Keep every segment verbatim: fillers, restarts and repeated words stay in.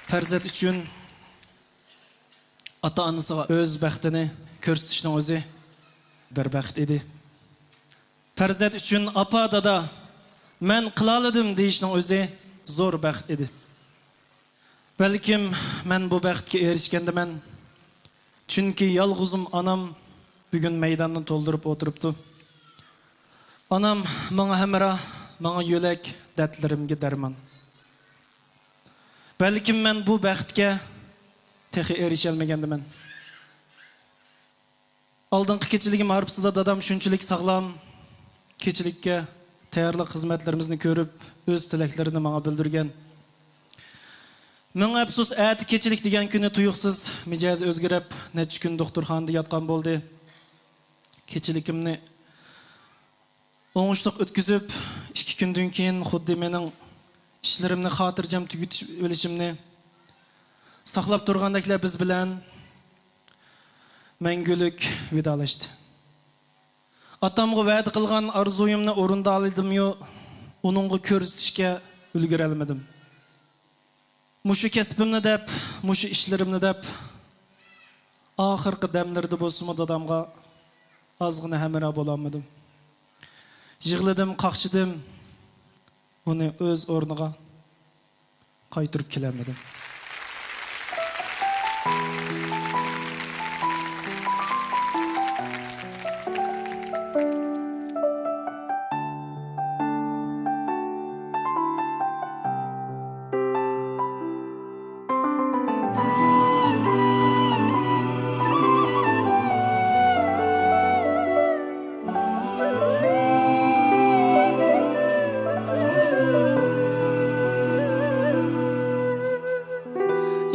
پەرزەنت ئۈچۈن ئاتا-ئانىسىغا ئۆز بەختىنى كۆرسىتىشنىڭ ئۆزى بىر بەخت ئىدى. پەرزەنت ئۈچۈن «ئاپا، دادا، مەن قىلالىدىم» دېيىشنىڭ ئۆزى زور بەخت ئىدى. بەلكىم مەن بۇ بەختكە ئېرىشكەندىمەن، چۈنكى يالغۇزۇم ئانام بۈگۈن مەيداننى تولدۇرۇپ ئولتۇرۇپتۇ. ئانام ماڭا ھەمراھ، ماڭا يۆلەك، دەردلىرىمگە دەرمان. بەلكىم مەن بۇ بەختكە تېخى ئېرىشەلمىگەندىمەن. ئالدىنقى كېچىلىكىم ھارپىسىدا دادام شۇنچىلىك ساغلام، كېچىلىككە تەييارلىق خىزمەتلىرىمىزنى كۆرۈپ، ئۆز تىلەكلىرىنى ماڭا بىلدۈرگەن. مىڭ ئەپسۇس، ئەتە كېچىلىك دېگەن كۈنى تۇيۇقسىز مىجەزى ئۆزگىرىپ، نەچچە كۈن دوختۇرخانىدا ياتقان بولدى. كېچىلىكىمنى ئوڭۇشلۇق ئۆتكۈزۈپ، ئىككى كۈندىن كېيىن خۇددى مېنىڭ ئىشلىرىمنى خاتىرجەم تۈگىتىۋېلىشىمنى، ساقلاپ تۇرغاندەكلا بىز بىلەن مەڭگۈلۈك ۋىدالاشتى. ئاتامغا ۋەدە قىلغان ئارزۇيۇمنى ئورۇندالدىميۇ، ئۇنىڭغا كۆرسىتىشكە ئۈلگۈرەلمىدىم. مۇشۇ كەسپىمنى دەپ، مۇشۇ ئىشلىرىمنى دەپ، ئاخىرقى دەملىرىدە بولسىمۇ دادامغا ئازغىنە ھەمراھ بولالمىدىم. يىغلىدىم، قاقشىدىم، ئۇنى ئۆز ئورنىغا قايتۇرۇپ كېلەلمىدىم.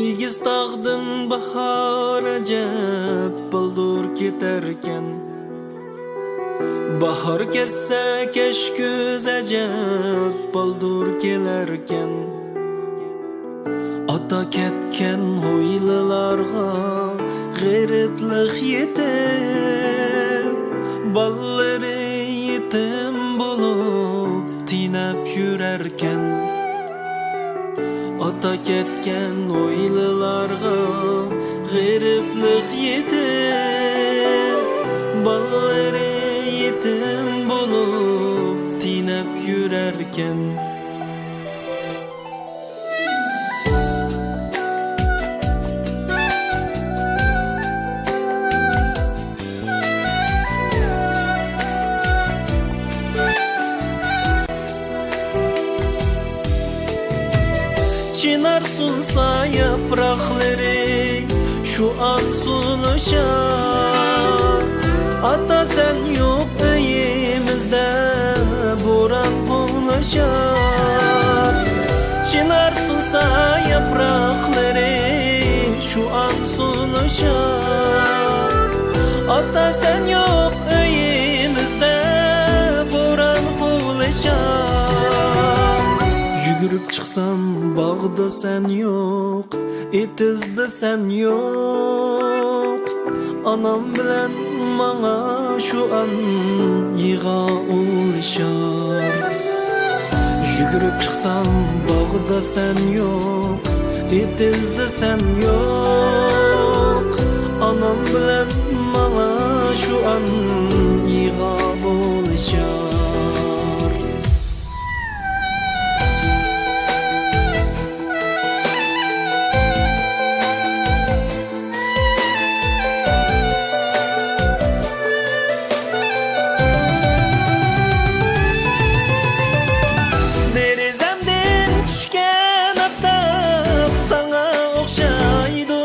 ئېگىز تاغدىن باھار ئەجەب بالدۇر كېتەركەن. باھار كەتسە، كەچ كۈز ئەجەب بالدۇر كېلەركەن. ئاتا كەتكەن ھويلىلارغا غېرىبلىق يېتىپ، بالىلىرى يېتىم بولۇپ تېنەپ يۈرەركەن. ئاتا كەتكەن ھويلىلارغا غېرىبلىق يېتىپ، بالىلىرى يېتىم بولۇپ تېنەپ يۈرەركەن. چىنار سۇنسا ياپراقلىرى شۇ ئان سۇنۇشار. ئاتا سەن يوق ئۆيىمىزدە بوران قوغلىشار. چىنار سۇنسا ياپراقلىرى شۇ ئان سۇنۇشار. ئاتا سەن يوق ئۆيىمىزدە بوران قوغلىشار. يۈگۈرۈپ چىقسام باغدا سەن يوق، ئېتىزدا سەن يوق. ئانام بىلەن ماڭا شۇ ئان يىغا ئۇلىشار. يۈگۈرۈپ چىقسام باغدا سەن يوق، ئېتىزدا سەن يوق. ئانام بىلەن ماڭا شۇ ئان يىغا ئۇلىشار. دېرىزەمدىن چۈشكەن ئاپتاپ ساڭا ئوخشايدۇ.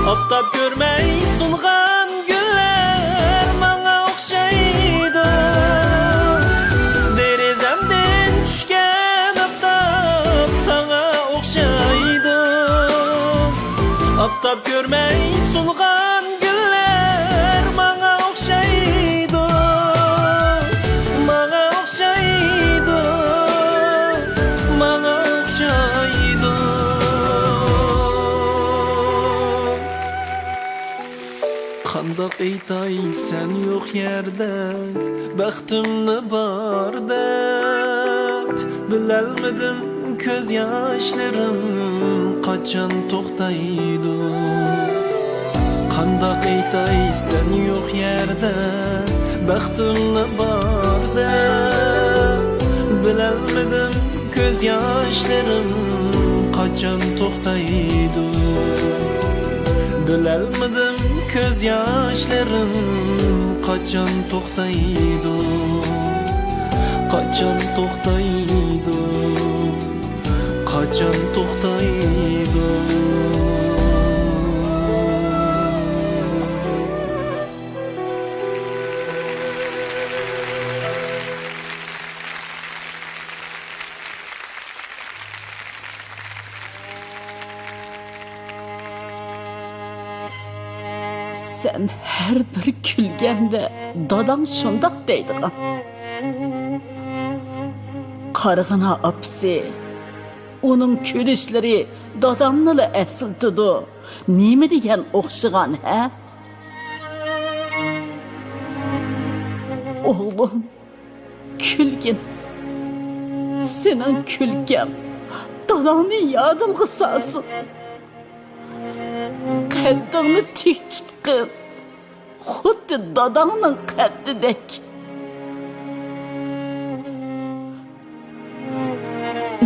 ئاپتاپ كۆرمەي سۇنغان گۈللەر ماڭا ئوخشايدۇ. دېرىزەمدىن چۈشكەن ئاپتاپ ساڭا ئوخشايدۇ. ئاپتاپ كۆرمەي سۇنغان گۈللەر ماڭا ئوخشايدۇ. ماڭا ئوخشايدۇ. ماڭا ئوخشايدۇ. قانداق ئېيتاي سەن يوق يەردە بەختىمنى بار دەپ، بىلەلمىدىم كۆز ياشلىرىم قاچان توختايدۇ؟ قانداق ئېيتاي سەن يوق يەردە، بەختىمنى بار دەپ. بىلەلمىدىم كۆز ياشلىرىم قاچان توختايدۇ؟ بىلەلمىدىم كۆز ياشلىرىم قاچان توختايدۇ؟ قاچان توختايدۇ؟ قاچان توختايدۇ؟ سەن ھەر بىر كۈلگەندە داداڭ شۇنداق دەيدىغان. قارىغىنا ئاپىسى، ئۇنىڭ كۈلۈشلىرى دادامنىلا ئەسلىتىدۇ. نېمە دېگەن ئوخشىغان، ھە؟ ئوغلۇم، كۈلگىن. سېنىڭ كۈلكەڭ داداڭنى يادىمغا سالسۇن. قەددىڭنى تىك تۇتقىن. خۇددى داداڭنىڭ قەددىدەك.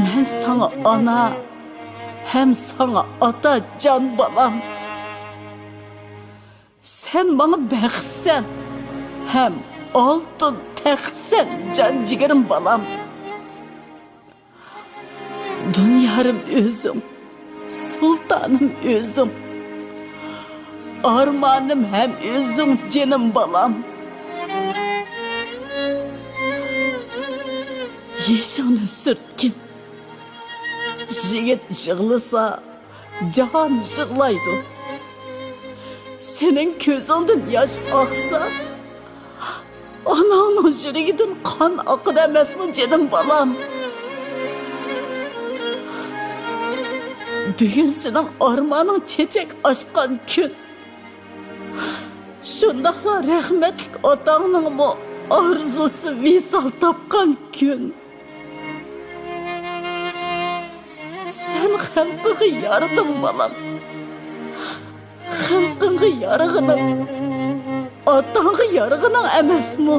مەن ساڭا ئانا، ھەم ساڭا ئاتا، جان بالام. سەن ماڭا بەختسەن، ھەم ئالتۇن تەختسەن، جان جىگىرىم بالام. دۇنيارىم ئۆزۈڭ، سۇلتانىم ئۆزۈڭ، ئارمانىم ھەم ئۆزۈڭ، جېنىم بالام. يېشىڭنى سۈرتكىن. يىگىت يىغلىسا، جاھان يىغلايدۇ. سېنىڭ كۆزۈڭدىن ياش ئاقسا، ئاناڭنىڭ يۈرىكىدىن قان ئاقىدۇ ئەمەسمۇ، جېنىم بالام؟ بۈگۈن سېنىڭ ئارمانىڭ چېچەك ئاچقان كۈن. شۇنداقلا رەھمەتلىك ئاتاڭنىڭمۇ ئارزۇسى ۋىسال تاپقان كۈن. سەن خەلقىڭگە يارىدىڭ، بالام. خەلقىڭگە يارىغىنىڭ، ئاتاڭغا يارىغىنىڭ ئەمەسمۇ؟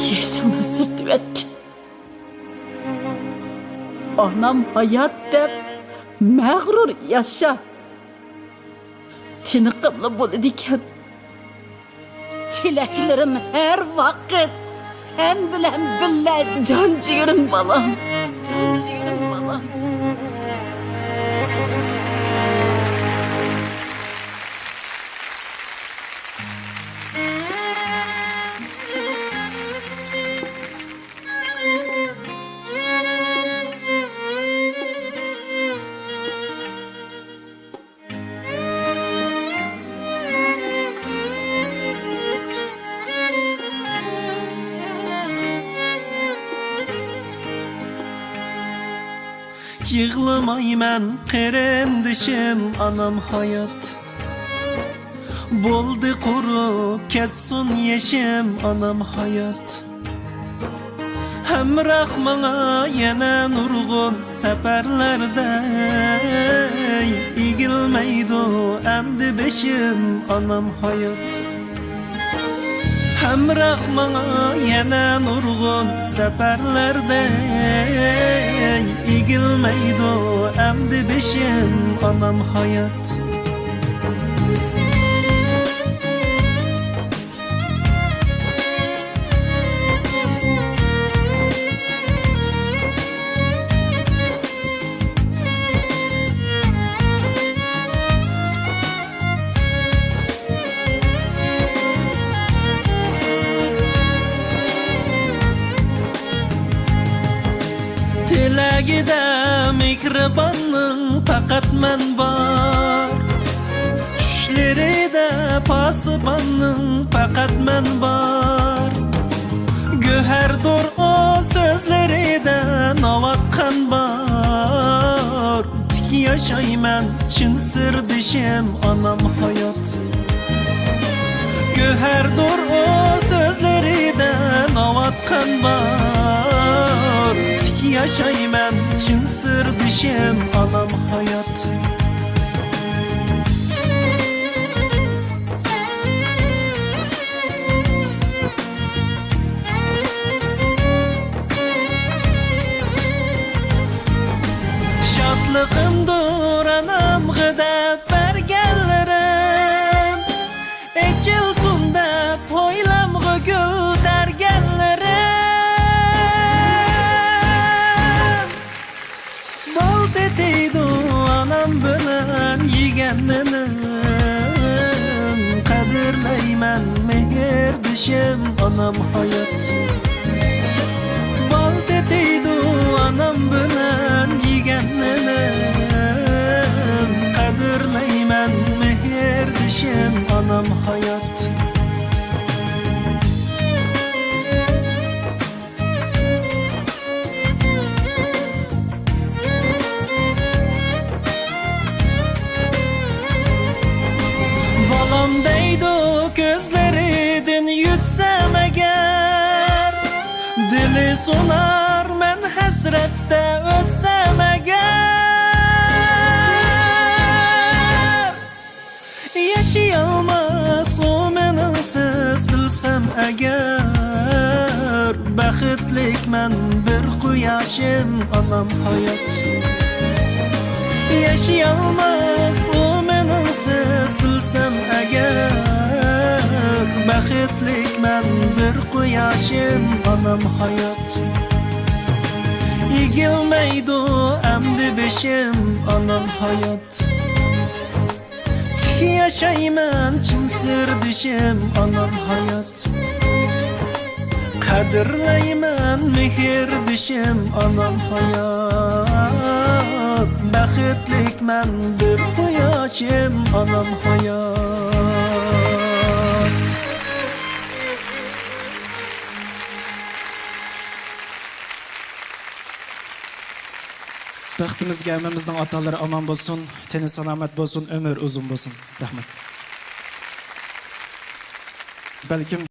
يېشىڭنى سۈرتۈۋەتكىن. ئانام ھايات دەپ مەغرۇر ياشا. تىنىقىملا بولىدىكەن. تىلەكلىرىم ھەر ۋاقىت سەن بىلەن بىللە. جان جىگىرىم بالام، جان جىگىرىم بالام. يىغلىمايمەن قېرىندىشىم، ئانام ھايات. بولدى قۇرۇپ كەتسۇن يېشىم، ئانام ھايات. ھەمراھ ماڭا يەنە نۇرغۇن سەپەرلەردە، ئېگىلمەيدۇ ئەمدى بېشىم، ئانام ھايات. ھەمراھ ماڭا يەنە نۇرغۇن سەپەرلەردە، ئېگىلمەيدۇ ئەمدى بېشىم، ئانام ھايات. تىلەكلىرىدە مېھرىباننىڭ پەقەت مەن بار. چۈشلىرىدە پاسىباننىڭ پەقەت مەن بار. گۆھەردۇر ئۇ سۆزلىرىدە ناۋات قەن بار. تىك ياشايمەن چىن سىردىشىم، ئانام ھايات. گۆھەردۇر ئۇ سۆزلىرىدە ناۋات قەن بار. تىك ياشايمەن چىن سىردىشىم ئانام ھايات. شادلىقىمدۇر ئانامغا دەپ بەرگەنلىرىم، ئېچىلسۇن دەپ ھويلامغا گۈل تەرگەنلىرىم. بال تېتىيدۇ ئانام بىلەن يېگەن نېنىم، قەدىرلەيمەن مېھىردىشىم ئانام ھايات. بال تېتىيدۇ ئانام بىلەن يېگەن نېنىم، قەدىرلەيمەن مېھىردىشىم ئانام ھايات. بالام دەيدۇ كۆزلىرىدىن يۈتسەم ئەگەر، دىلى سۇنار مەن ھەسرەتتە ئۆتسەم ئەگەر. ياشىيالماس ئۇ مېنىڭسىز بىلسەم ئەگەر، بەختلىكمەن بىر قۇياشىم ئانام ھايات. ياشىيالماس ئۇ مېنىڭسىز بىلسەم ئەگەر، بەختلىكمەن بىر قۇياشىم ئانام ھايات. ئېگىلمەيدۇ ئەمدى بېشىم ئانام ھايات. ياشايمەن چىن سىردىشىم ئانام ھايات. قەدىرلەيمەن مېھىردىشىم ئانام ھايات. بەختلىكمەن بىر قۇياشىم ئانام ھايات. بەختىمىزگە ھەممىمىزنىڭ ئاتالىرى ئامان بولسۇن، تېنى سالامەت بولسۇن، ئۆمۈر ئۇزۇن بولسۇن. رەھمەت. بەلكىم